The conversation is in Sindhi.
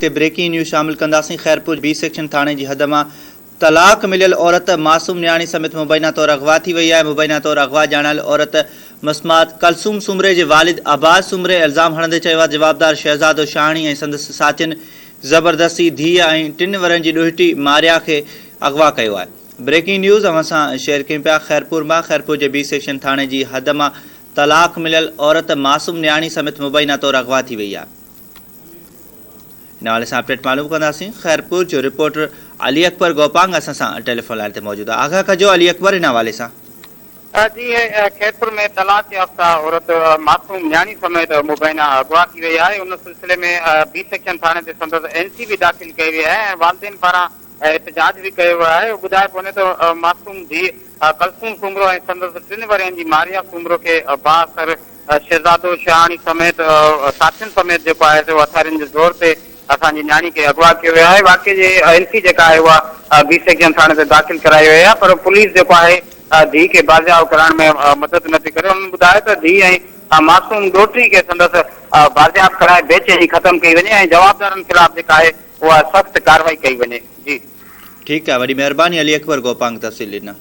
تي بريڪنگ نيوز شامل ڪنداسين خيرپور بي سيڪشن ٿاڻي جي حد مان طلاق مليل عورت معصوم نياڻي سميت مبينا طور اغوا ٿي وئي آهي مبينا طور اغوا ڄاڻايل عورت مسمات ڪلثوم سومري جي والد عباس سومري الزام هڻندي چيو آهي جوابدار شهزادو شاهاڻي ۽ سندس ساٿين زبردستي ڌيء ۽ ٽن ورهين جي ڏوهٽي ماريا کي اغوا ڪيو آهي بريڪنگ نيوز اوهان سان شيئر ڪيون پيا خيرپور مان خيرپور جي بي سيڪشن ٿاڻي جي حد مان طلاق مليل عورت معصوم نياڻي سميت مبينا طور اغوا ٿي وئي آهي. ان حوالي سان اپڊيٽ معلوم ڪنداسين خيرپور جو رپورٽر علي اڪبر گوپانگ اسان سان ٽيليفون لائين تي موجود آهي آگاهه ڪجو علي اڪبر ان حوالي سان. جي خيرپور ۾ طلاق يافته عورت معصوم نياڻي سميت مبينا اغوا ٿي وئي آهي ان سلسلي ۾ بي سيڪشن ٿاڻي تي سندس اين سي به داخل ڪئي وئي آهي ۽ والدين پاران احتجاج به ڪيو ويو آهي ٻڌايو پيو وڃي ته معصوم ڌيء ڪلثوم سومرو ۽ سندس ٽن ورهين جي ماريا سومرو کي بااثر شهزادو شاهاڻي سميت ساٿين سميت جيڪو آهي سو هٿيارن جي زور تي اسان جي نياڻي کي اغوا ڪيو ويو آهي واقعي جي اين سي جيڪا آهي اها بي سيڪشن ٿاڻي تي داخل ڪرائي وئي آهي پر پوليس جيڪو آهي ڌيء کي بازياب ڪرائڻ ۾ مدد نه پئي ڪري انهن ٻڌايو ته ڌيء ۽ معصوم ڏوهٽي کي سندس بازياب ڪرائي بيچيني ختم ڪئي وڃي ۽ جوابدارن خلاف جيڪا آهي اها سخت ڪارروائي ڪئي وڃي جي. ٺيڪ آهي وڏي مهرباني علي اڪبر گوپانگ تفصيل ڏنا.